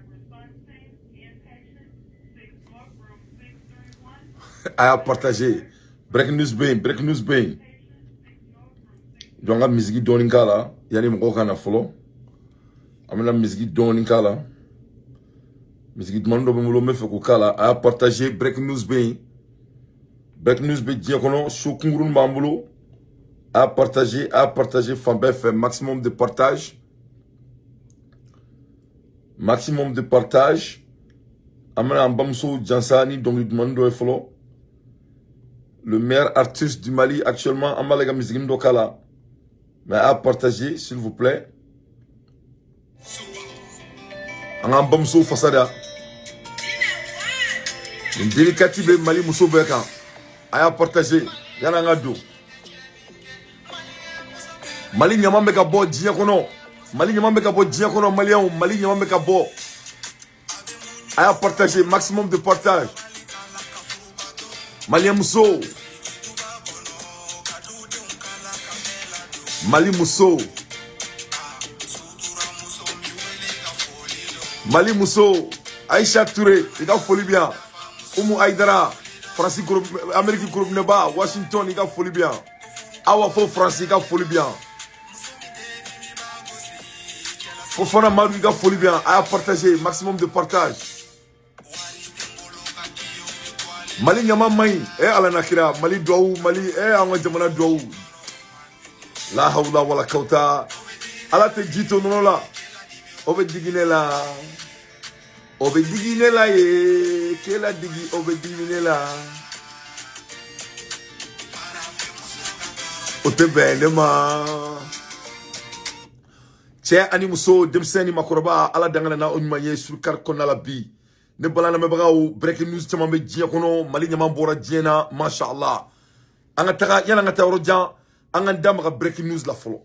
Response Team, inpatient, 6 North, room 631. A y'a partager. Breaking news bɛ yen, breaking news bɛ yen. Donc an ka misigi dɔɔni k'a la yanni mɔgɔw ka na fɔlɔ. An bɛna misigi dɔɔni k'a la. Misigi dumani dɔ bɛ n bolo, n bɛ fɛ k'o k'a la. A y'a partager, breaking news bɛ yen. Breaking news bɛ diɲɛ kɔnɔ, so kunkurunin b'an bolo. A y'a partager, a y'a partager fan bɛɛ fɛ, maximum de partage. Maximum de partage. An bɛna an bamuso jansa ni dɔnkili dumani dɔ ye fɔlɔ. Le meilleur artiste du Mali actuellement, an b'ale ka misigi dɔ k'a la. Mais a y'a partager, s'il vous plaît. An k'an bamuso fasa da. Nin délicati bɛ Mali muso bɛɛ kan. A y'a partager yanni an ka don. Mali ɲama bɛ ka bɔ diɲɛ kɔnɔ. Mali ɲama bɛ ka bɔ diɲɛ kɔnɔ, maliyɛnw, Mali ɲama bɛ ka bɔ. A y'a partager, maximum de partage. Maliyɛn muso. Mali muso. Mali muso. Aïcha Touré, i ka foli bɛ yan. Umu Aïdara, Faransi groupe, Amérique groupe neba, Washington, i ka foli bɛ yan. Awa fo Faransi, i ka foli bɛ yan. Fofana Madu, i ka foli bɛ yan. A y'a partager, maximum de partage. Mali ɲama man ɲi. E Ala na kira, Mali duwawu, Mali, e an ka jamana duwawu. La hawla wala kawta. Ala tɛ ji to nɔnɔ la. O bɛ digi ne la. O bɛ digi ne la ye. K'e la digi, o bɛ digi ne la. O tɛ bɛn ne ma. Cɛ ani muso, denmisɛn ni makɔrɔba, Ala dangana n'aw ɲuman ye surukari kɔnɔna la bi. Ne bala lamɛnbagaw, breaking news caman bɛ diɲɛ kɔnɔ. Mali ɲama bɔra diɲɛ na, masha Allah. An ka taga, yanni an ka taa yɔrɔ jan, an ka da maga breaking news la fɔlɔ.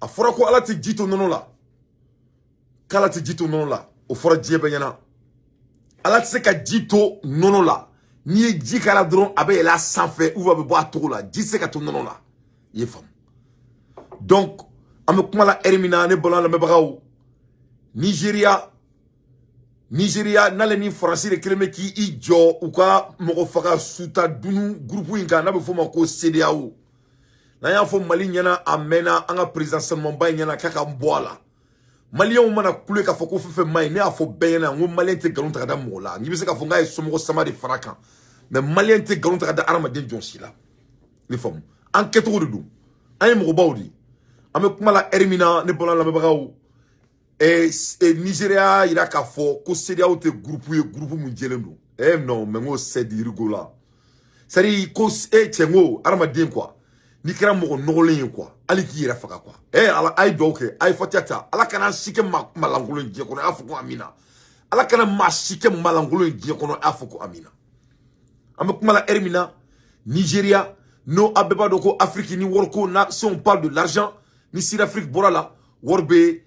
A fɔra ko Ala tɛ ji to nɔnɔ la. K'Ala tɛ ji to nɔnɔ la. O fɔra diɲɛ bɛɛ ɲɛna. Ala tɛ se ka ji to nɔnɔ la. N'i ye ji k'a la dɔrɔn, a bɛ yɛlɛ a sanfɛ ou a bɛ bɔ a togo la. Ji tɛ se ka to nɔnɔ la. I ye faamu? Donc an bɛ kuma la heure min na, ne balima lamɛnbagaw, Nigéria n'ale ni Faransi de kelen bɛ k'i jɔ u ka mɔgɔ faga suta dunu groupe in kan, n'a bɛ f'o ma ko CEDEAO. N'an y'a fɔ Mali ɲɛna, a mɛnna, an ka président sanumanba in ɲɛna k'a ka bɔ a la. Maliyɛnw mana kule k'a fɔ ko fɛn fɛn man ɲi, ne y'a fɔ bɛɛ ɲɛna n ko maliyɛn tɛ nkalon ta ka da mɔgɔ la. N'i bɛ se k'a fɔ n k'a ye somɔgɔ sama de fara kan, mais maliyɛn tɛ nkalon ta ka da hadamaden jɔn si la. Ne faamu, an kɛcogo de don, an ye mɔgɔbaw de ye. An bɛ kuma la heure min na, ne bɔra lamɛnbagaw, Nigéria yira k'a fɔ ko CEDEAO tɛ groupe ye, groupe mun jɛlen don. Non, mais n ko c'est du rigola. C'est à dire ko cɛ, n ko hadamaden quoi, n'i kɛra mɔgɔ nɔgɔlen ye quoi, hali k'i yɛrɛ faga quoi. Ala, a ye duwawu kɛ, a ye fatiya ta. Ala kana si kɛ malankolon ye diɲɛ kɔnɔ, a y'a fɔ ko amina. Ala kana maa si kɛ malankolon ye diɲɛ kɔnɔ, a y'a fɔ ko amina. An bɛ kuma la heure min na, Nigéria, n'o a bɛɛ b'a dɔn ko Afrique ni wariko na, si on parle de l'argent, ni Sud-Afrique bɔra la, wari bɛ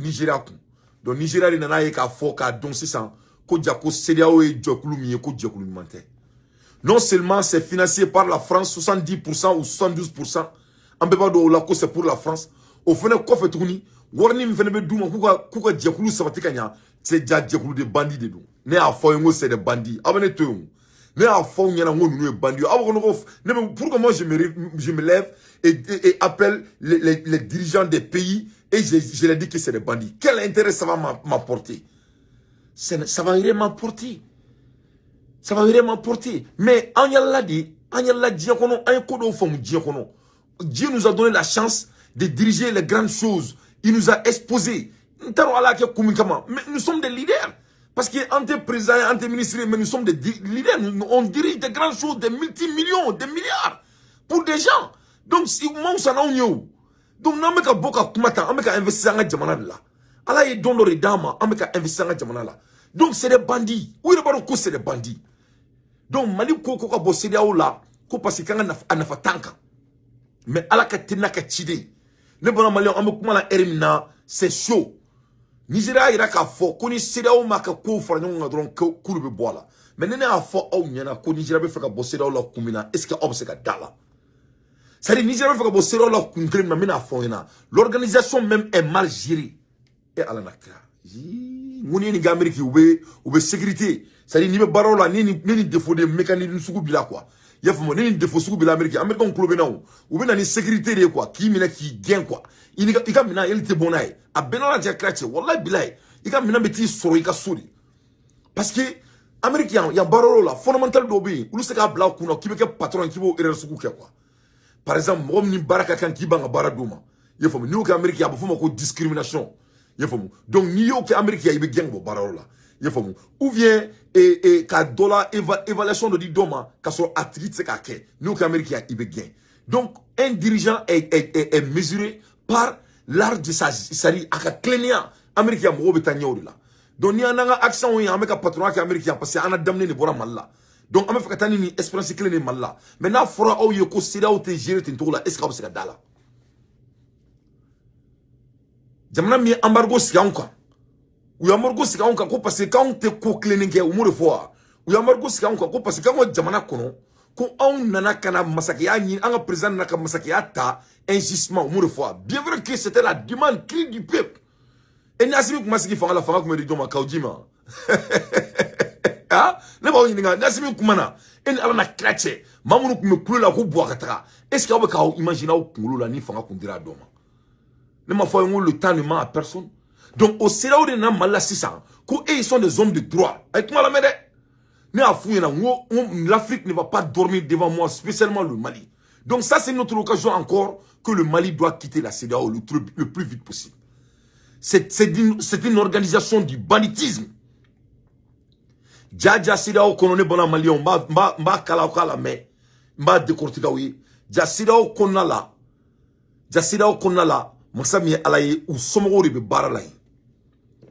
Nigéria kun. Donc Nigéria de nana ye k'a fɔ k'a dɔn sisan ko ja ko CEDEAO ye jɛkulu min ye, ko jɛkulu ɲuman tɛ. Non seulement c'est financé par la France, 70% ou 72%, an bɛɛ b'a dɔn o la ko c'est pour la France. O fɛnɛ kɔfɛ tuguni, warini min fɛnɛ bɛ d'u ma k'u ka jɛkulu sabati ka ɲa, c'est ja jɛkulu de bandits de don. Ne y'a fɔ aw ye n ko c'est des bandits. Aw bɛ ne to yen o. Ne y'a fɔ aw ɲɛna n ko ninnu ye bandits ye. Aw b'a fɔ ko ne bɛ, pourquoi moi je me lève et appelle les dirigeants des pays et je leur dis que c'est des bandits? Quel intérêt ça va m'apporter? Ça va rien m'apporter. Ça va rien m'apporter. Mais an yɛlɛla de, an yɛlɛla diɲɛ kɔnɔ, an ye ko dɔw faamu diɲɛ kɔnɔ. Dieu nous a donné la chance de diriger les grandes choses. Il nous a exposés. N t'a dɔn Ala y'a kɛ kun min kama. Mais nous sommes des leaders. Parce que an tɛ président, an tɛ ministre, mais nous sommes des leaders. Nous, on dirige des grandes choses, des multimillions, des milliards pour des gens. Donc, si maaw sanna anw ye o. Donc, n'an bɛ ka bɔ ka kuma tan, an bɛ ka investir an ka jamana de la. Ala ye don dɔ de d'an ma, an bɛ ka investir an ka jamana la. Donc, c'est des bandits. U yɛrɛ b'a dɔn ko c'est des bandits. Donc, Mali ko ko ka bɔ CEDEAO la, ko parce que k'an ka nafa, a nafa t'an kan. Mais Ala ka teli n'a ka ciden. Ne bɔra Maliyɛn, an bɛ kuma la heure min na, c'est chaud. Nigéria yira k'a fɔ ko ni CEDEAO ma ka kow fara ɲɔgɔn kan dɔrɔn, k'olu bɛ bɔ a la. Mais ni ne y'a fɔ aw ɲɛna ko Nigéria bɛ fɛ ka bɔ CEDEAO la kun min na, est ce que aw bɛ se ka da la? C'est à dire Nigéria bɛ fɛ ka bɔ CEDEAO la kun kelen min na, n bɛna fɔ aw ɲɛna. L'organisation même est mal gérée. E Ala na kira. N ko n'i ye nin kɛ Amérique, u bɛ sécurité, c'est à dire n'i bɛ baara o la, ni défaut de mécanisme sugu b'i la quoi, i y'a faamu, ni nin défaut sugu b'i la Amérique, Américain tulo bɛ na o, u bɛ na ni sécurité de ye quoi, k'i minɛ k'i gɛn quoi. I ni i ka minɛn hali tɛ bɔ n'a ye, a bɛɛ n'Ala cɛ kira cɛ, walahi bilahi, i ka minɛn bɛ t'i sɔrɔ i ka so de, parce que Amérique yan yan baara yɔrɔ la, fondamental dɔw bɛ yen, olu se k'a bila u kunna k'i bɛ kɛ patron ye, k'i b'o erreur sugu kɛ quoi. Par exemple, mɔgɔ min ni baara ka kan k'i ban ka baara d'o ma, i y'a faamu, n'i y'o kɛ Amérique, a bɛ f'o ma ko discrimination, i y'a faamu. Donc n'i y'o kɛ Amérique, i bɛ gɛn ka bɔ baara yɔrɔ la, i y'a faamu, ou bien ka dɔ la évaluation dɔ di dɔ ma k'a sɔrɔ a tigi tɛ se k'a kɛ, n'i y'o kɛ Amérique, i bɛ gɛn. Donc un dirigeant est mesuré par l'art de sa, c'est-à-dire a ka tilennenya. Amérique, mɔgɔw bɛ taa ɲɛ o de la. Donc ni an n'an ka accent ye, an bɛ ka patronat kɛ Amérique yan, parce que an na daminɛ de bɔra Mali la. Donc an bɛ fɛ ka taa ni nin expérience kelen de Mali la. Mais n'a fɔra aw ye ko CEDEAO tɛ gérer ten cogo la, est ce que aw bɛ se ka da la? Jamana min ye embargo sigi anw kan, u ye embargo sigi anw kan ko parce que k'anw tɛ ko tilennen kɛ, u m'o de fɔ wa? U ye embargo sigi anw kan ko parce que k'anw ka jamana kɔnɔ, ko anw nana ka na masakɛya ɲini, an ka président nana ka masakɛya ta injustement, u m'o de fɔ wa? Bien vrai que c'était la demande cri du peuple. Et ni Assimi tun ma sigi fanga la, fanga tun bɛ di jɔn ma? Kaw ji ma. Ah, ne b'aw ɲininka, ni Assimi kuma na, e ni Ala na kira cɛ, maa minnu tun bɛ kulo la ko buwa ka taga, est ce que aw bɛ k'aw imaginer aw kunkolo la ni fanga kun dira a dɔ ma? Ne m'a fɔ aw ye n ko le temps ne ment à personne. Donc o CEDEAO de nana Mali la sisan ko e, ils sont des hommes de droit. A ye kuma lamɛn dɛ. Ne y'a f'u ɲɛna n ko l'Afrique ne va pas dormir devant moi, spécialement le Mali. Donc ça, c'est notre occasion encore que le Mali doit quitter la CEDEAO le plus vite possible. C'est une organisation du banditisme. Jaja CEDEAO kɔnɔ, ne bɔra maliyɛnw, n b'a kala aw k'a lamɛn, n b'a décortiquer aw ye. Ja CEDEAO kɔnɔna la, ja CEDEAO kɔnɔna la, masa min ye Ala ye, u somɔgɔw de bɛ baara la yen,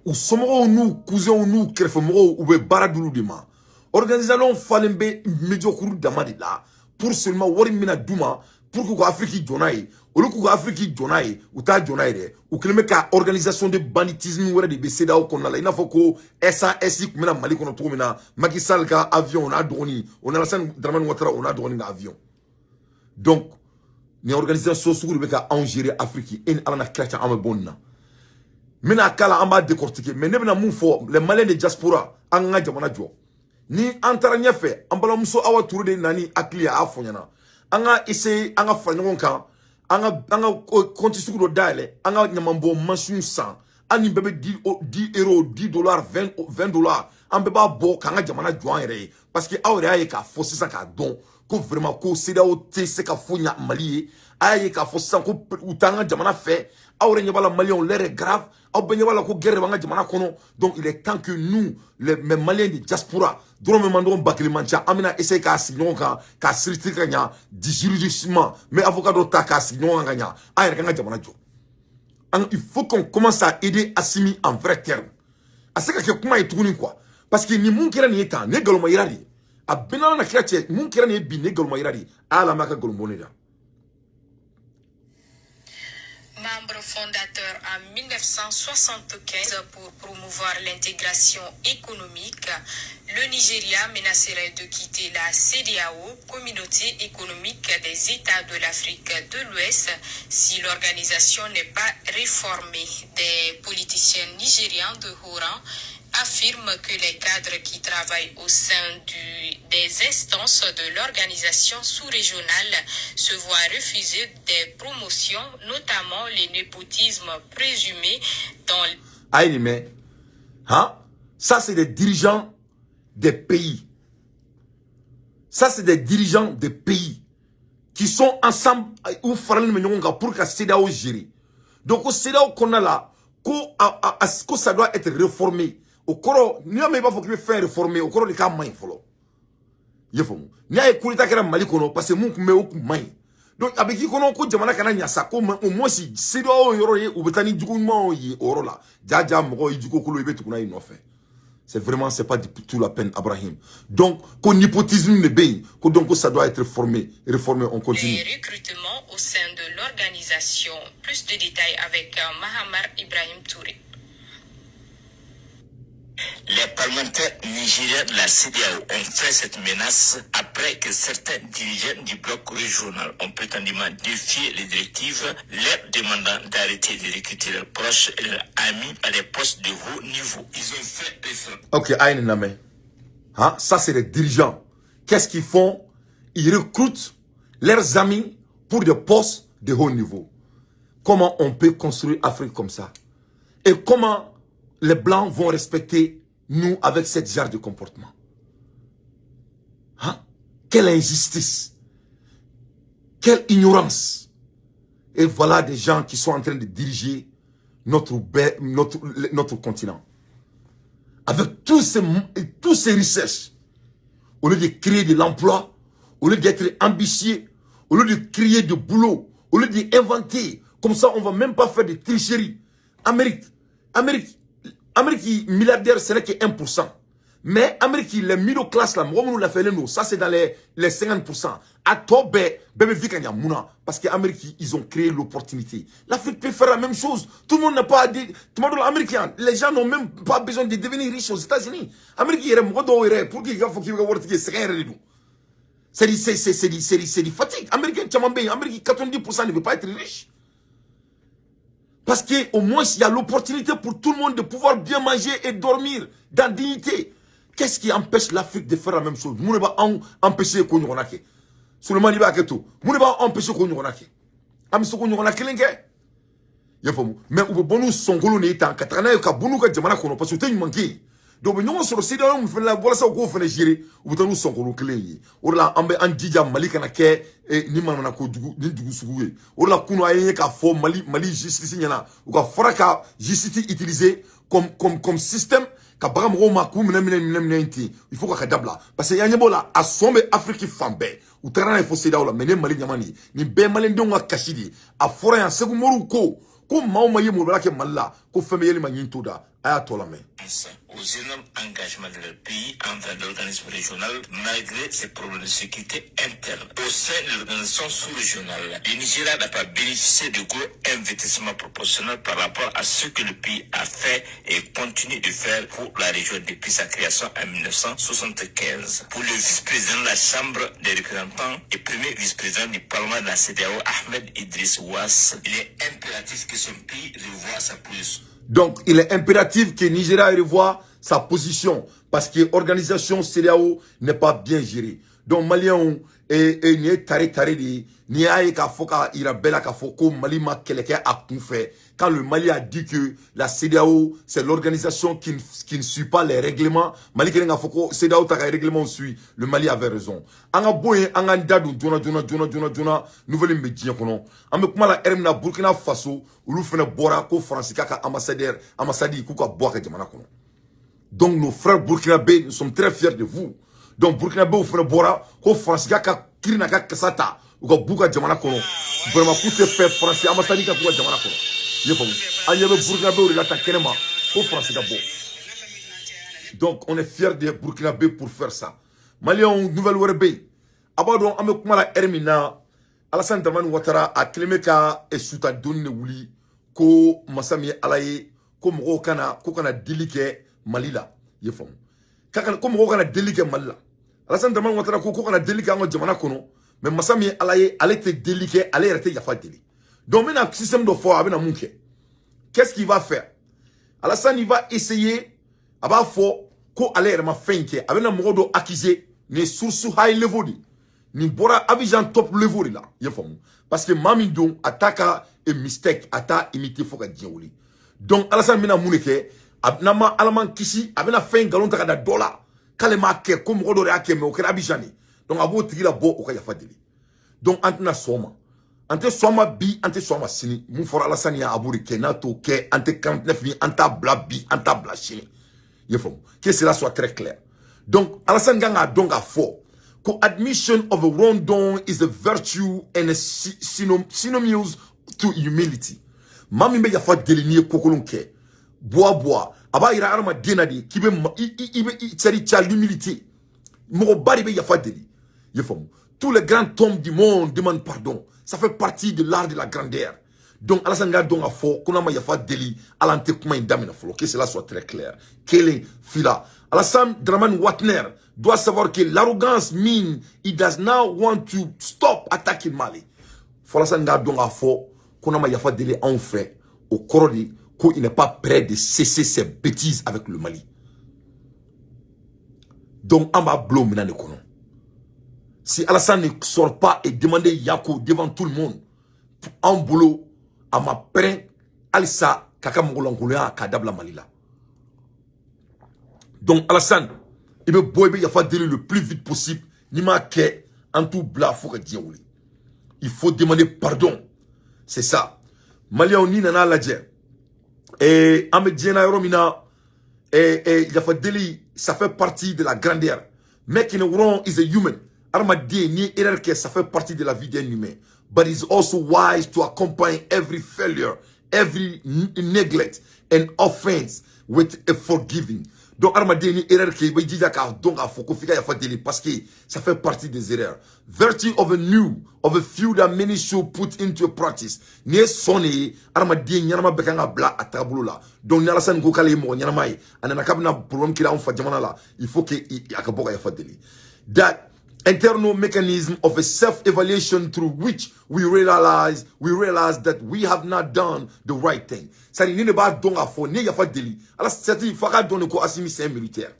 u somɔgɔw n'u cousinw n'u kɛrɛfɛmɔgɔw, u bɛ baara d'olu de ma. Organisation falen bɛ médiocre dama de la, pour seulement wari min bɛna d'u ma pour k'u ka Afrique jɔ n'a ye. Olu k'u ka Afrique jɔ n'a ye, u t'a jɔ n'a ye dɛ. U kɛlen bɛ ka organisation de banditisme wɛrɛ de bɛ CEDEAO kɔnɔna la, i n'a fɔ ko SAS tun bɛna Mali kɔnɔ cogo min na, Macky Sall ka avion, o n'a dɔgɔnin, o n'Alassane Dramane Ouattara, o n'a dɔgɔnin ka avion. Donc nin organisation sugu de bɛ ka anw gérer Afrique. E ni Ala na kira cɛ, an bɛ bɔ nin na, n bɛna k'a la, an b'a décortiquer. Mais ne bɛna mun fɔ? Les Maliens de diaspora, an ka jamana jɔ. Ni an taara ɲɛfɛ, an balimamuso Awa Touré de nana ni hakili ye, a y'a fɔ ɲɛna, an ka essayer an ka fara ɲɔgɔn kan, an ka compte sugu dɔ dayɛlɛ, an ka ɲamanbɔ mansinw san. Hali ni bɛɛ bɛ 10 euros, 10 dollars, 20 dollars, an bɛɛ b'a bɔ k'an ka jamana jɔ an yɛrɛ ye, parce que aw yɛrɛ y'a ye k'a fɔ sisan k'a dɔn ko vraiment ko CEDEAO tɛ se ka fo ɲa Mali ye. A y'a ye k'a fɔ sisan ko u t'an ka jamana fɛ. Aw yɛrɛ ɲɛ b'a la, maliyɛnw, l'heure est grave. Aw bɛɛ ɲɛ b'a la ko guerre de b'an ka jamana kɔnɔ. Donc il est temps que nous, les Maliens de diaspora, dɔrɔmɛ man dɔgɔ, ba kelen man ca, an bɛna essayer k'a sigi ɲɔgɔn kan k'a siri ka ɲa di juridiquement, n bɛ avocat dɔ ta k'a sigi ɲɔgɔn kan ka ɲa, an yɛrɛ k'an ka jamana jɔ. Il faut qu'on commence à aider Assimi en vrai terme. A se ka kɛ kuma ye tuguni quoi, parce que ni mun kɛra nin ye tan, nin ye nkalonma yira de ye. A bɛɛ n'Ala na kira cɛ, mun kɛra nin ye bi, nin ye nkalonma yira de ye. A y'a lamɛn a ka nkalon bɔ ne da. Membre fondateur en 1975 pour promouvoir l'intégration économique, le Nigeria menacerait de quitter la CEDEAO, Communauté économique des États de l'Afrique de l'Ouest, si l'organisation n'est pas réformée. Des politiciens nigérians de haut rang affirment que les cadres qui travaillent au sein des instances de l'organisation sous-régionale se voient refuser des promotions, notamment les népotismes présumés dans Aïe, mais, hein? Ça, c'est des dirigeants des pays. Ça, c'est des dirigeants des pays qui sont ensemble ou faralen bɛ ɲɔgɔn kan pour ka CEDEAO gérer. Donc, o CEDEAO kɔnɔna la, ko, ko ça doit être réformé. O kɔrɔ, n'i y'a mɛn i b'a fɔ k'i bɛ fɛn réformer, o kɔrɔ de k'a man ɲi fɔlɔ. I y'a faamu? N'i y'a ye coup d'état kɛra Mali kɔnɔ, parce que mun tun bɛ yen, o tun man ɲi. Donc a bɛ k'i kɔnɔ ko jamana kana ɲa sa, ko au moins CEDEAO yɔrɔ ye, u bɛ taa ni jugu ɲumanw ye o yɔrɔ la. Ja ja mɔgɔ i jugu kolo, i bɛ tugu n'a ye nɔfɛ. C'est vraiment, c'est pas du tout la peine, Abrahim. Donc, ko népotisme de bɛ yen, ko donc ko ça doit être formé, réformé, on continue. Les recrutements au sein de l'organisation. Plus de détails avec Mahamar Ibrahim Touré. Les parlementaires nigériens de la CEDEAO ont fait cette menace après que certains dirigeants du bloc régional ont prétendument défié les directives leur demandant d'arrêter de recruter leurs proches et leurs amis à des postes de haut niveau. Ils ont fait référence. Ok, a ye nin lamɛn. Hein? Ça, c'est les dirigeants. Qu'est-ce qu'ils font? Ils recrutent leurs amis pour des postes de haut niveau. Comment on peut construire Afrique comme ça? Et comment les Blancs vont respecter nous avec cette genre de comportement? Hein? Quelle injustice! Quelle ignorance! Et voilà des gens qui sont en train de diriger notre continent. Avec tous ces richesses, au lieu de créer de l'emploi, au lieu d'être ambitieux, au lieu de créer de boulot, au lieu d'inventer, comme ça on ne va même pas faire de tricherie. Amérique, Amérique, Amérique milliardaire, ce n'est que 1%. Mais Amérique, les middle class là, nous l'a fait nous, ça c'est dans les 50%. A tɔ bɛɛ, bɛɛ bɛ vivre mun na, parce que Amérique, ils ont créé l'opportunité. L'Afrique peut faire la même chose. Tout le monde n'a pas dit, tout le monde américain, les gens n'ont même pas besoin de devenir riches aux États-Unis. Amérique, il y a pour qu'il faut qu'il y ait c'est du fatigue. Américain, Amérique, 90% ne veut pas être riche. Parce qu'au moins, il y a l'opportunité pour tout le monde de pouvoir bien manger et dormir dans dignité. Qu'est-ce qui empêche l'Afrique de faire la même chose? Mun b'a empêcher k'o ɲɔgɔnna kɛ? Souleymane b'a kɛ to. Mun b'a empêcher k'o ɲɔgɔnna kɛ? An bɛ se k'o ɲɔgɔnna kelen kɛ. I y'a faamu? Mais u bɛ bɔ n'u sɔnkolo de ye tan ka taga n'a ye ka bɔ n'u ka jamana kɔnɔ parce que u tɛ ɲuman kɛ yen. Donc u bɛ ɲɔgɔn sɔrɔ CEDEAO min fana la walasa u k'o fana gérer, u bɛ taa n'u sɔnkolo kelen ye. O de la an bɛ an jija Mali kana kɛ ni manamana ko jugu ni dugu sugu ye. O de la kunun a ye k'a fɔ Mali justice ɲɛna, u ka fara ka justice utiliser comme système ka baga mɔgɔw ma k'u minɛ minɛ minɛ minɛ ten. Il faut ka dabila parce que an ɲɛ b'o la, a sɔn bɛ Afrique fan bɛɛ. U taara n'a ye fo CEDEAO la. Mais ne Mali ɲama nin ye, nin bɛɛ ye maliyɛndenw ka kasi de ye. A fɔra yan, Segu Moriw ko maa o maa ye molobaliya kɛ Mali la, ko fɛn bɛ yɛlɛma ɲin t'o da. A y'a tɔ lamɛn. Aux énormes engagements de leur pays envers l'organisme régional malgré ses problèmes de sécurité interne. Au sein de l'organisation sous-régionale, le Nigeria n'a pas bénéficié de gros investissements proportionnels par rapport à ce que le pays a fait et continue de faire pour la région depuis sa création en 1975. Pour le vice-président de la Chambre des représentants et premier vice-président du Parlement de la CEDEAO, Ahmed Idriss Ouass, il est impératif que son pays revoie sa position. Donc, il est impératif que Nigeria revoie sa position parce que l'organisation CEDEAO n'est pas bien gérée. Donc, Maliens, et ni tare tare de ni y'a ye k'a fɔ ka yira bɛɛ la k'a fɔ ko Mali ma kɛlɛ kɛ a kun fɛ. Quand le Mali a dit que la CEDEAO, c'est l'organisation qui ne suit pas les règlements, Mali kelen k'a fɔ ko CEDEAO ta ka règlement suit, le Mali avait raison. An ka bɔ yen, an k'an da don joona joona joona joona joona nouvelle min bɛ diɲɛ kɔnɔ. An bɛ kuma la heure min na, Burkina Faso, olu fana bɔra ko Faransi k'a ka ambassadeur, ambassade k'u ka bɔ a ka jamana kɔnɔ. Donc nos frères burkinabés, nous sommes très fiers de vous. Donc burkinabés fana bɔra ko Faransi k'a ka kiri n'a ka kasa ta, u ka b'u ka jamana kɔnɔ. Vraiment, k'u tɛ fɛ Faransi ambassade ka k'u ka jamana kɔnɔ. I y'a faamu? An ɲɛ bɛ burkinabéw de la ta kɛnɛ ma ko Faransi ka bɔ. Donc on est fiers des burkinabés pour faire ça. Maliens, nouvelle wɛrɛ bɛ yen. A b'a dɔn an bɛ kuma la heure min na, Alassane Dramane Ouattara a kɛlen bɛ ka suta donni de wuli ko masa min ye Ala ye, ko mɔgɔw kana ko kana deli kɛ Mali la. I ye faamu? Ko mɔgɔw kana deli kɛ Mali la. Alassane Dramane Ouattara ko kana deli kɛ an ka jamana kɔnɔ, mais masa min ye Ala ye, ale tɛ deli kɛ, ale yɛrɛ tɛ yafa deli. Donc n bɛna système dɔ fɔ, a bɛna mun kɛ? Qu'est-ce qu'il va faire? Alassane, il va essayer, a b'a fɔ ko ale yɛrɛ ma fɛn in kɛ. A bɛna mɔgɔ dɔ accuser. Nin ye source high level de, nin bɔra Abidjan top level de la. I y'a faamu? Parce que maa min don, a t'a ka mistake, a t'a imiter fo ka diɲɛ wuli. Donc Alassane bɛna mun de kɛ? N'an ma Ala m'an kisi, a bɛna fɛn nkalon ta ka da dɔ la k'ale m'a kɛ, ko mɔgɔ dɔ de y'a kɛ, mais o kɛra Abidjan de. Donc a b'o tigi la bɔ, o ka yafa deli. Donc an tɛna sɔn o ma, an tɛ sɔn a ma bi, an tɛ sɔn a ma sini. Mun fɔra Alassane ye, a b'o de kɛ. N'a t'o kɛ, an tɛ 49 ni an t'a bila bi, an t'a bila sini. I y'a faamu? Que cela soit très clair. Donc Alassane kan k'a dɔn k'a fɔ ko admission of a wrongdoing is a virtue and a synonymous to humility. Maa min bɛ yafa deli n'i ye kokolon kɛ, buwa buwa, a b'a yira hadamaden na de k'i bɛ i bɛ c'est à dire tu as l'humilité. Mɔgɔba de bɛ yafa deli. I y'a faamu? Tous les grands hommes du monde demandent pardon. Ça fait partie de l'art de la grandeur. Donc Alassane k'a dɔn k'a fɔ ko n'a ma yafa deli, ala tɛ kuma in daminɛ fɔlɔ. Que cela soit très clair. Kelen fila, Alassane Dramane Ouattara doit savoir que l'arrogance mean he does not want to stop attacking Mali. Fo Alassane k'a dɔn k'a fɔ ko n'a ma yafa deli anw fɛ, o kɔrɔ de ko il n'est pas prêt de cesser ses bêtises avec le Mali. Donc an b'a bila o minɛn de kɔnɔ. Si Alassane ne sort pas et demande yako devant tout le monde, anw bolo a ma pɛrɛn halisa k'a ka mɔgɔlankolonya k'a dabila Mali la. Donc Alassane, i bɛ bɔ, i bɛ yafa deli le plus vite possible. N'i m'a kɛ, an t'u bila fo ka diɲɛ wuli. Il faut demander pardon, c'est ça. Maliyɛnw, n'i nana lajɛ, an bɛ diɲɛ na yɔrɔ min na, yafa deli, ça fait partie de la grandeur. Making a wrong is a human. Hadamaden, n'i ye erreur kɛ, ça fait partie de la vie d'un humain, but it's also wise to accompany every failure, every neglect and offense with a forgiving. Donc hadamaden, ni erreur kɛ, i bɛ jija k'a dɔn k'a fɔ ko f'i ka yafa deli, parce que ça fait partie des erreurs. Virtue of a new of a few that many should put into practice. Nin ye sɔn de ye, hadamaden ɲɛnama bɛɛ kan ka bila a taabolo la. Donc ni Alassane ko k'ale ye mɔgɔ ɲɛnama ye, a nana k'a bɛna problème créer anw fa jamana la, il faut que a ka bɔ ka yafa deli. That internal mechanism of a self-evaluation through which we realize that we have not done the right thing. C'est-à-dire ni ne b'a dɔn k'a fɔ ne yafa deli ala sɛti f'a k'a dɔn de ko Assimi, c'est un militaire.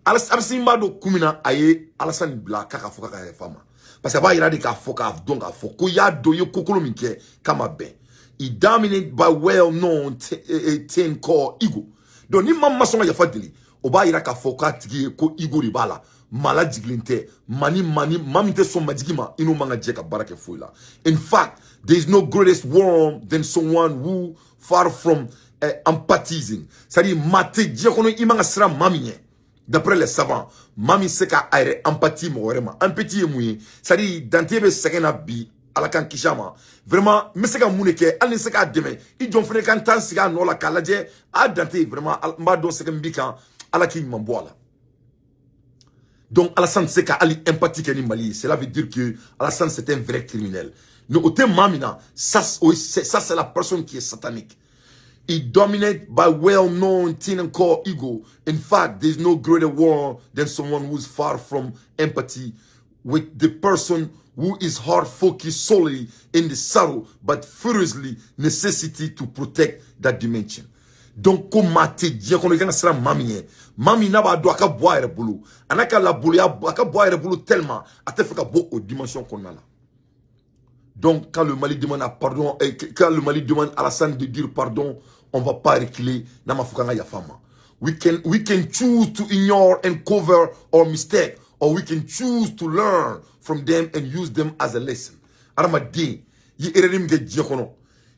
Assimi b'a dɔn kun min na a ye Alassane bila k'a ka fɔ k'a ka yafa ma, parce que a b'a yira de k'a fɔ k'a dɔn k'a fɔ ko i y'a dɔn i ye ko kolon min kɛ k'a ma bɛn. He dominated by well known thing called ego. Donc ni maa min ma sɔn ka yafa deli, o b'a yira k'a fɔ k'a tigi ye ko ego de b'a la. Maa lajigilen tɛ maa ni maa ni maa min tɛ sɔn majigi ma, i n'o man ka jɛ ka baara kɛ foyi la. In fact, there is no greatest worm than someone who far from empathizing. C'est à dire maa tɛ diɲɛ kɔnɔ i man ka siran maa min ɲɛ. D'après les savants, maa min se ka a yɛrɛ empathie mɔgɔ wɛrɛ ma. Empathie ye mun ye? C'est à dire Dante bɛ sɛgɛn na bi, Ala k'an kisi a ma. Vraiment, n bɛ se ka mun de kɛ? Hali ni se k'a dɛmɛ, i jɔn fana ka n taa n sigi a nɔ la k'a lajɛ. A Dante, vraiment, n b'a dɔn sɛgɛn min b'i kan, Ala k'i ɲuman bɔ a la. Donc Alassane tɛ se ka hali empathie kɛ ni Mali ye. Cela veut dire que Alassane, c'est un vrai criminel. Mais o tɛ maa min na, ça ça, c'est la personne qui est satanique. He dominated by well-known thing called ego. In fact, there's no greater worm than someone who's far from empathy with the person who is hard focused solely in the sorrow, but furiously necessity to protect that dimension. Donc ko maa tɛ diɲɛ kɔnɔ i kan ka siran maa min ɲɛ, maa min n'a b'a dɔn a ka bɔ a yɛrɛ bolo, a n'a ka laboloya a ka bɔ a yɛrɛ bolo tellement a tɛ fɛ ka bɔ o dimension kɔnɔna la. Donc quand le Mali demande à pardon, et quand le Mali demande à Alassane de dire pardon, on va pas reculer. N'a ma fɔ k'an ka yafa ma. We can choose to ignore and cover our mistake, or we can choose to learn from them and use them as a lesson. Hadamaden, i ye erreur min kɛ diɲɛ kɔnɔ,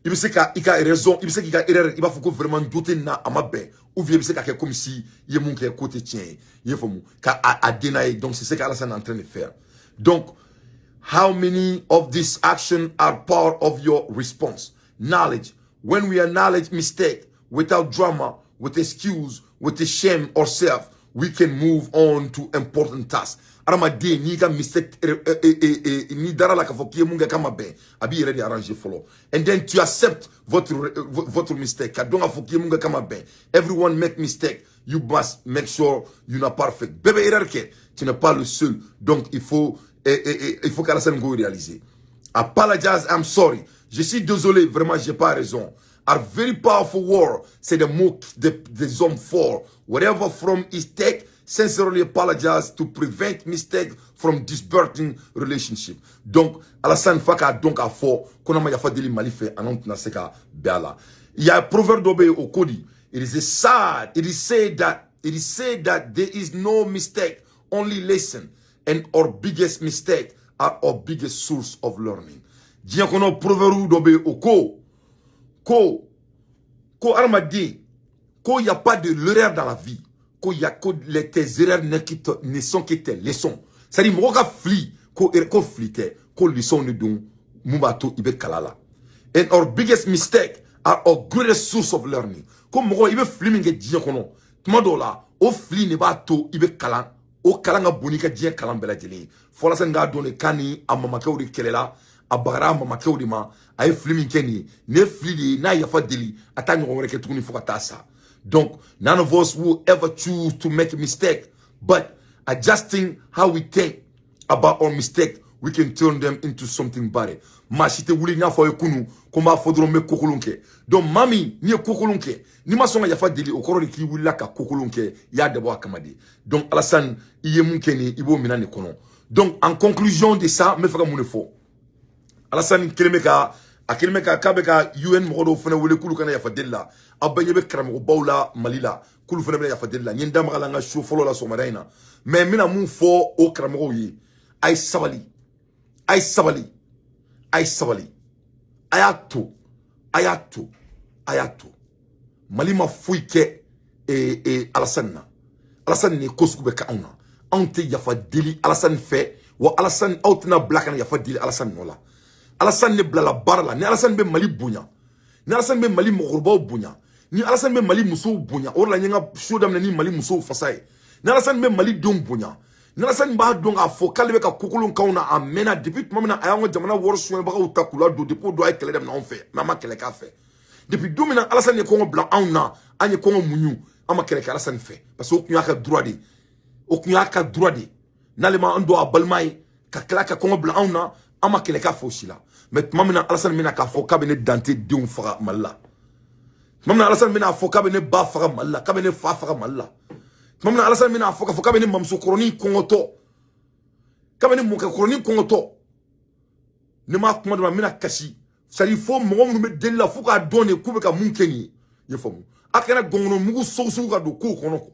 i bɛ se ka i ka raison, i bɛ se k'i ka erreur, i b'a fɔ ko vraiment jo tɛ nin na, a ma bɛn, ou bien i bɛ se ka kɛ comme si i ye mun kɛ ko tɛ tiɲɛ ye. I ye faamu ka a den ye. Donc c'est ce qu'Alassane est en train de faire. Donc how many of these actions are part of your response? Knowledge. When we acknowledge mistake without drama, with excuse, with a shame ourselves, we can move on to important tasks. Hadamaden, n'i ka mistake, n'i dara la k'a fɔ k'i ye mun kɛ k'a ma bɛn, a b'i yɛrɛ de arranger fɔlɔ, and then tu acceptes votre mistake, ka dɔn k'a fɔ k'i ye mun kɛ k'a ma bɛn. Everyone make mistake. You must make sure you not perfect. Bɛɛ bɛ erreur kɛ, tu n'es pas le seul. Donc il faut qu'Alassane k'o réaliser. Apologize, I'm sorry, je suis désolé, vraiment j'ai pas raison, are very powerful word. C'est des mots des hommes forts. Whatever from is take, sincerely apologize to prevent mistake from distorting relationship. Donc, Alassane fa k'a dɔn k'a fɔ ko n'a ma yafa deli Mali fɛ, a n'anw tɛna se ka bɛn a la. Il y a un proverbe dɔ bɛ yen, o ko di? It is a sad, it is said that there is no mistake, only lesson, and our biggest mistake are our biggest source of learning. Diɲɛ kɔnɔ, proverbe dɔ bɛ yen, o ko hadamaden, ko y a pas de l'erreur dans la vie, ko y a ko les tes erreurs ne sont que tes leçons. C'est-à-dire mɔgɔ ka fili ko fili tɛ, ko leçon de don mun b'a to i bɛ kala la. And our biggest mistake are our greatest source of learning. Ko mɔgɔ, i bɛ fili min kɛ diɲɛ kɔnɔ, tuma dɔw la o fili de b'a to i bɛ kalan. O kalan ka bon n'i ka diɲɛ kalan bɛɛ lajɛlen ye. Fɔlɔ k'a dɔn de k'a ni a mamakɛw de kɛlɛla. A A bagara a mamakɛw de ma. A ye fili min kɛ nin ye, nin ye fili de ye. N'a yafa deli, a t'a ɲɔgɔn wɛrɛ kɛ tuguni fo ka taa sa. Donc none of us will ever choose to make a mistake, but adjusting how we think about our mistake, we can turn them into something better. Maa si tɛ wuli n y'a fɔ aw ye kunun ko n b'a fɔ dɔrɔn n bɛ kokolon kɛ. Donc maa min n'i ye kokolon kɛ, n'i ma sɔn ka yafa deli, o kɔrɔ de k'i wulila ka kokolon kɛ, i y'a dabɔ a kama de. Donc Alassane, i ye mun kɛ nin, i b'o minɛn de kɔnɔ. Donc en conclusion de ça, n bɛ fɛ ka mun de fɔ? Alassane kelen bɛ ka a kelen bɛ ka k'a bɛ ka UN mɔgɔ dɔw fana wele k'olu kana yafa deli la. Aw bɛɛ ɲɛ bɛ karamɔgɔbaw la Mali la, k'olu fana bɛna yafa deli la. N ye n da maga la n ka so fɔlɔ la sɔgɔmada in na, mais n bɛna mun fɔ o karamɔgɔw ye? A ye sabali, a ye sabali, a ye sabali, a y'a to, a y'a to, a y'a to. Mali ma foyi kɛ Alassane na. Alassane ni ko sugu bɛ kɛ anw na, anw tɛ yafa deli Alassane fɛ. Wa Alassane, aw tɛna bila ka na yafa deli Alassane nɔ la. Alassane ne bilala baara la. Ni Alassane bɛ Mali bonya, ni Alassane bɛ Mali mɔgɔkɔrɔbaw bonya, ni Alassane bɛ Mali musow bonya, o de la n ye n ka so daminɛ ni Mali musow fasa ye. Ni Alassane bɛ Mali denw bonya, ni Alassane b'a dɔn k'a fɔ k'ale bɛ ka kokolon k'anw na, a mɛnna. Depuis tuma min na a y'an ka jamana wari suɲɛbagaw ta k'u ladon, depuis o don a ye kɛlɛ daminɛ anw fɛ, mais an ma kɛlɛ k'a fɛ. Depuis don min na Alassane ye kɔngɔ bila anw na, an ye kɔngɔ muɲu, an ma kɛlɛ kɛ Alassane fɛ, parce que o tun y'a ka droit de ye, o tun y'a ka droit de ye. N'ale ma an don a balima ye ka tila ka kɔngɔ bila anw na, an ma kɛlɛ k'a fɛ o si la. Mais tuma min na Alassane bɛna k'a fɔ k'a bɛ ne Dante denw faga Mali la, tuma min na Alassane bɛna fɔ k'a bɛ ne ba faga Mali la, k'a bɛ ne fa faga Mali la, tuma min na Alassane bɛna fɔ k'a fɔ k'a bɛ ne mamuso kɔrɔnin kɔngɔtɔ, k'a bɛ ne mɔkɛ kɔrɔnin kɔngɔtɔ, ne m'a kuma dɔ la, n bɛna kasi. C'est à dire, fo mɔgɔ minnu bɛ deli la, fo k'a dɔn de k'u bɛ ka mun kɛ nin ye. I ye faamu? A kana gɔngɔnɔ mugu sugu ka don kow kɔnɔ quoi.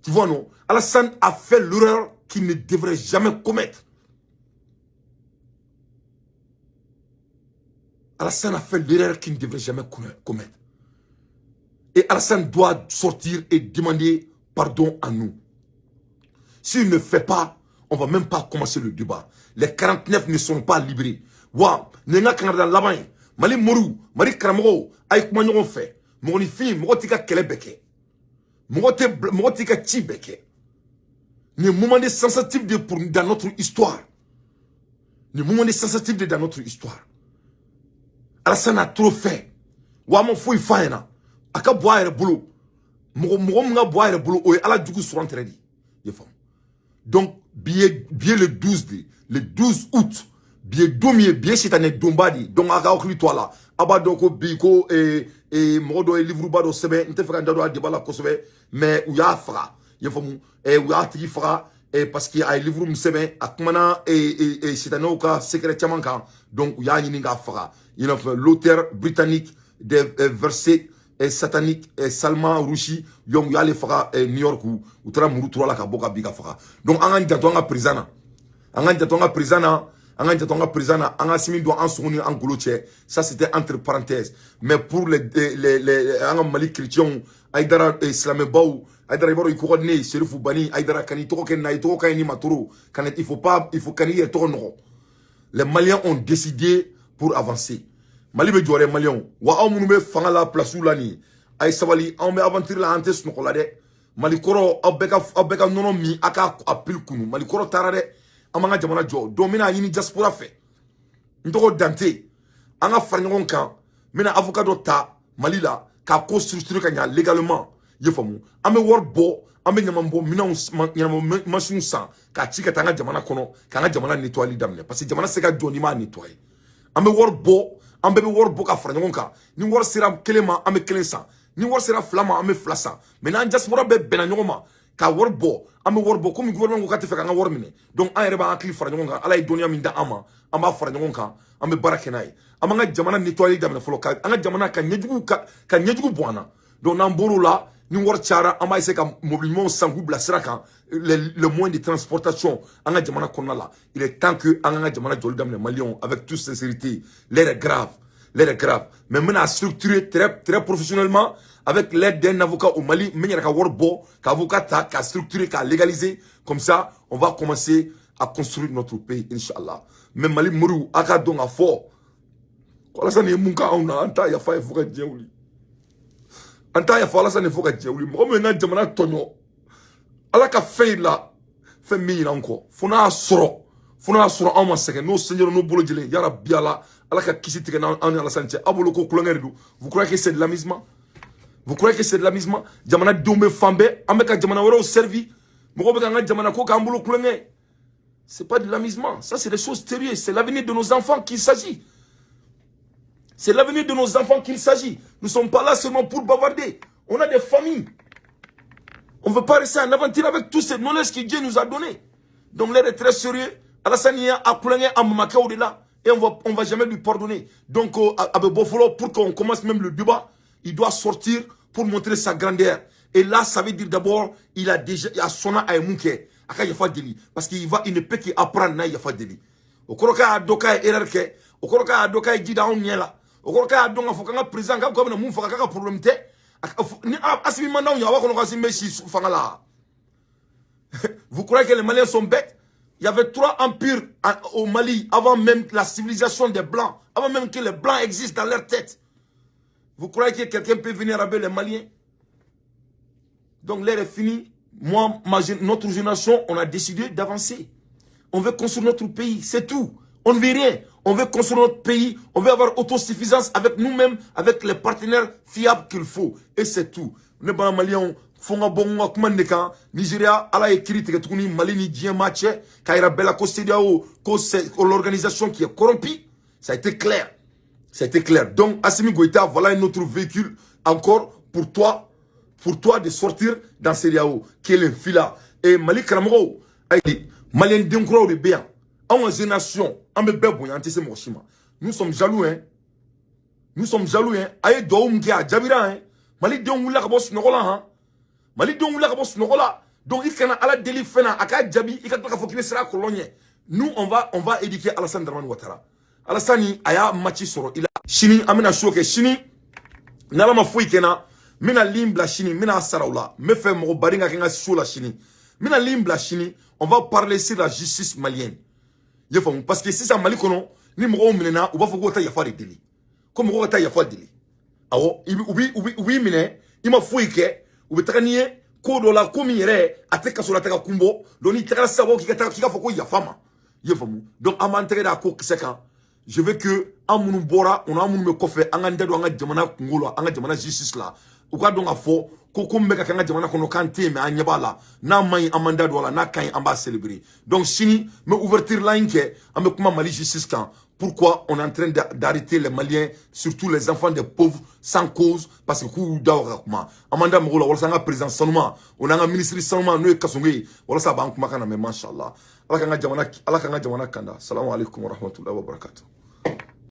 Tu vois, non? Alassane a fait l'erreur qu'il ne devrait jamais commettre. Alassane a fait l'erreur qu'il ne devrait jamais commettre. Et Alassane doit sortir et demander pardon à nous. S'il ne fait pas, on ne va même pas commencer le débat. Les 49 ne sont pas libérés. Wa, nenga kangarda laban ye. Mali moriw, Mali karamɔgɔw, a ye kuma ɲɔgɔn fɛ. Mɔgɔninfin, mɔgɔ t'i ka kɛlɛ bɛɛ kɛ. Mɔgɔ t'i ka ci bɛɛ kɛ. Nin moment de sensitif de pour dans notre histoire. Nin moment de sensitif de dans notre histoire. Alassane a trop fait. Wa ma foyi f'a ɲɛna. A ka bɔ a yɛrɛ bolo. Mɔgɔ mɔgɔ min ka bɔ a yɛrɛ bolo, o ye Ala jugu sɔrɔ tɛrɛ de ye. I ye faamu? Donc bi ye le 12 de, le 12 août. Bi ye don min ye, bi ye sitanɛ donba de ye. Donc a ka hakili to a la. A b'a dɔn ko bi ko mɔgɔ dɔ ye livre ba dɔ sɛbɛn, n tɛ fɛ ka n da don a débat la kosɛbɛ, mais u y'a faga. I ye faamu? U y'a tigi faga parce que a ye livre min sɛbɛn, a kumana sitanɛw ka secret caman kan. Donc u y'a ɲini k'a faga. I n'a fɔ l'auteur britannique des versets sataniques, Salman Rushdie, donc u y'ale faga New York, u taara muru turu a la ka bɔ ka bin ka faga. Donc an k'an janto an ka président na. An k'an janto an ka président na. An ka janto an ka président na. An ka simi don an sogo ni an golo cɛ. Ça, c'était entre parenthèses. Mais pour les an ka Mali chrétiens, Aïdara, silamɛbaw, Aïdara, i b'a dɔn i ko ka di ne ye, Serifu Bani Aïdara, kan'i tɔgɔ kɛ na, i tɔgɔ ka ɲi ni ma trop. Kana, il faut pas, il faut kan'i yɛrɛ tɔgɔ nɔgɔ. Les Maliens ont décidé pour avancer. Mali bɛ jɔ dɛ, Maliens. Wa aw minnu bɛ fanga la, place la nin ye, a ye sabali, anw bɛ aventure la, an tɛ sunɔgɔ la dɛ. Mali kɔrɔ, aw bɛɛ ka nɔnɔ min, a ka a pile kunu. Mali kɔrɔ taara dɛ. An b'an ka jamana jɔ. Donc n bɛna ɲini diaspora fɛ. N tɔgɔ Dante. An ka fara ɲɔgɔn kan. N bɛna avocat dɔ ta Mali la k'a ko structurer ka ɲa légalement. I ye faamu? An bɛ wari bɔ, an bɛ ɲaman bɔ minɛnw, ɲaman machine san k'a ci ka taa an ka jamana kɔnɔ, k'an ka jamana nettoyer daminɛ, parce que jamana tɛ se ka jɔ n'i m'a nettoyer. An bɛ wari bɔ, an bɛɛ bɛ wari bɔ ka fara ɲɔgɔn kan. Ni wari sera kelen ma, an bɛ kelen san. Ni wari sera fila ma, an bɛ fila san. Mais n'an diaspora bɛɛ bɛnna ɲɔgɔn ma ka wari bɔ, an bɛ wari bɔ. Komi gouvernement ko k'a tɛ fɛ k'an ka wari minɛ, donc an yɛrɛ b'an hakili fara ɲɔgɔn kan. Ala ye dɔnniya min da an ma, an b'a fara ɲɔgɔn kan, an bɛ baara kɛ n'a ye. An b'an ka jamana nettoyer daminɛ fɔlɔ, ka an ka jamana ka ɲɛjugu ka ɲɛjugu bɔ an na. Donc n'an bɔr'o la, ni wari cayara, an b'a essayer ka mobili ɲumanw san k'u bila sira kan, les moyens de transportation an ka jamana kɔnɔna la. Il est temps que an ka jamana jɔli daminɛ, Maliyɛnw, avec toute sincérité. L'heure est grave, l'heure est grave. Mais n bɛna structurer très très professionnellement avec l'aide d'un avocat au Mali. N bɛ n yɛrɛ ka wari bɔ ka avocat ta k'a structurer, k'a légaliser. Comme ça, on va commencer à construire notre pays, inchallah. Mais Mali moriw, a k'a dɔn k'a fɔ ko Alassane ye mun k'anw na, an t'a yafa ye fo ka diɲɛ wuli. An t'a yafa Alassane fo ka diɲɛ wuli. Mɔgɔ min ye n ka jamana tɔɲɔ, Ala ka fɛn yir'i la, fɛn min ɲinɛ an kɔ, fo n'a y'a sɔrɔ, fo n'a y'a sɔrɔ Fo n'a y'a sɔrɔ anw ma sɛgɛn n'o sɛnjɛra n'o bolo jɛlen. Yarabi Ala, Ala ka kisi tigɛ n'anw ni Alassane cɛ. Aw bolo ko kulonkɛ de don? Vous croyez que c'est de l'amusement? Vous croyez que c'est de l'amusement? Jamanadenw bɛ fan bɛɛ, an bɛ ka jamana wɛrɛw servi, mɔgɔw bɛ k'an ka jamana ko k'an bolo kulonkɛ. C'est pas de l'amusement, ça, c'est des choses sérieuses. C'est l'avenir de nos enfants qu'il s'agit. C'est l'avenir de nos enfants qu'il s'agit. Nous ne sommes pas là seulement pour bavarder. On a des familles. On ne veut pas rester en aventure avec tous ces knowledge que Dieu nous a donné. Donc l'heure est très sérieux. Alassane y'a kulonkɛ a mamakɛw de la et on va jamais lui pardonner. Donc a bɛ bɔ fɔlɔ, pour qu'on commence même le débat, il doit sortir pour montrer sa grandeur. Et là, ça veut dire d'abord, il a déjà a sɔnna, a ye mun kɛ, a ka yafa deli, parce qu'il va, il ne peut qu'apprendre n'a ye yafa deli. O kɔrɔ k'a y'a dɔn k'a ye erreur kɛ. O kɔrɔ k'a y'a dɔn k'a ye ji da anw ɲɛ la. O kɔrɔ k'a y'a dɔn k'a fɔ k'an ka président k'a bɛna mun faga, k'a ka problème tɛ. Ni Assimi man d'anw ye, a b'a kɔnɔ ko Assimi bɛ si fanga la. Vous croyez que les Maliens sont bêtes? Il y avait trois empires au Mali avant même la civilisation des Blancs, avant même que les Blancs existent dans leur tête. Vous croyez que quelqu'un peut venir avec les Maliens? Donc l'heure est finie. Moi, notre génération, on a décidé d'avancer. On veut construire notre pays, c'est tout. On ne veut rien. On veut construire notre pays. On veut avoir autosuffisance avec nous-mêmes, avec les partenaires fiables qu'il faut. Et c'est tout. Ne bana Maliens, fo n ka bɔ n ka kuma nin de kan. Nigeria, Ala ye kiiri tigɛ tuguni Mali ni diɲɛ maa cɛ k'a yira bɛɛ la ko CEDEAO, ko c'est l'organisation qui est corrompue. Ça a été clair, ça a été clair. Donc Assimi Goïta, voilà un autre véhicule encore pour toi de sortir dans CEDEAO kelen fila. Et Mali karamɔgɔw, ayi, Malien denkuraw de bɛ yan. Anw ka génération, an bɛ bɛɛ bonya, an tɛ se mɔgɔ si ma. Nous sommes jaloux, hein. Nous sommes jaloux, hein. A ye duwawu min kɛ, a jaabira, hein. Mali denw wulila ka bɔ sunɔgɔ la, han. Mali denw wulila ka bɔ sunɔgɔ la. Donc i kana Ala deli fɛn na, a k'a jaabi, i ka tila k'a fɔ k'i bɛ siran a kɔlɔlɔ ɲɛ. Nous, on va éduquer Alassane Dramane Ouattara. Alassane a y'a match sɔrɔ i la. Sini an bɛna show kɛ. Sini, n'Ala ma foyi kɛ n na, n bɛna ligne bila sini, n bɛna sara o la. N bɛ fɛ mɔgɔ baden ka kɛ n ka show la sini. N bɛna ligne bila sini, on va parler sur la justice malienne. I y'a faamu? Parce que sisan Mali kɔnɔ, ni mɔgɔw minɛna, u b'a fɔ k'o taa yafa de deli, ko mɔgɔw ka taa yafa deli. Awɔ, i bi u bi u bi u b'i minɛ, i ma foyi kɛ, u bɛ taga n'i ye ko dɔ la, ko min yɛrɛ a tɛ kaso la taga kun bɔ. Donc n'i tagara sisan, k'i ka taga k'i ka fɔ ko yafa ma. I y'a faamu? Donc an b'an tɛgɛ da ko kisɛ kan. Je veux que an minnu bɔra, o n'an minnu bɛ kɔfɛ, an k'an da don an ka jamana kungo la, an ka jamana justice la. U k'a dɔn k'a fɔ ko ko min bɛ ka kɛ an ka jamana kɔnɔ, k'an tɛ yen, mais an ɲɛ b'a la. N'a ma ɲi, an m'an da don a la. N'a ka ɲi, an b'a célébrer. Donc sini, n bɛ ouverture line kɛ, an bɛ kuma Mali justice kan. Pourquoi on est en train d'arrêter les Maliens, surtout les enfants des pauvres, sans cause? Parce que k'u da ka kuma, an m'an da mɔgɔw la, walasa an ka président sanuma, o n'an ka ministre sanuma, n'o ye Kassogué ye, walasa a b'an kumakan na mɛn. Mashallah, Ala k'an ka jamana, Ala k'an ka jamana kanda. Salamu alaikum wa rahmatullahi wa barakatuh.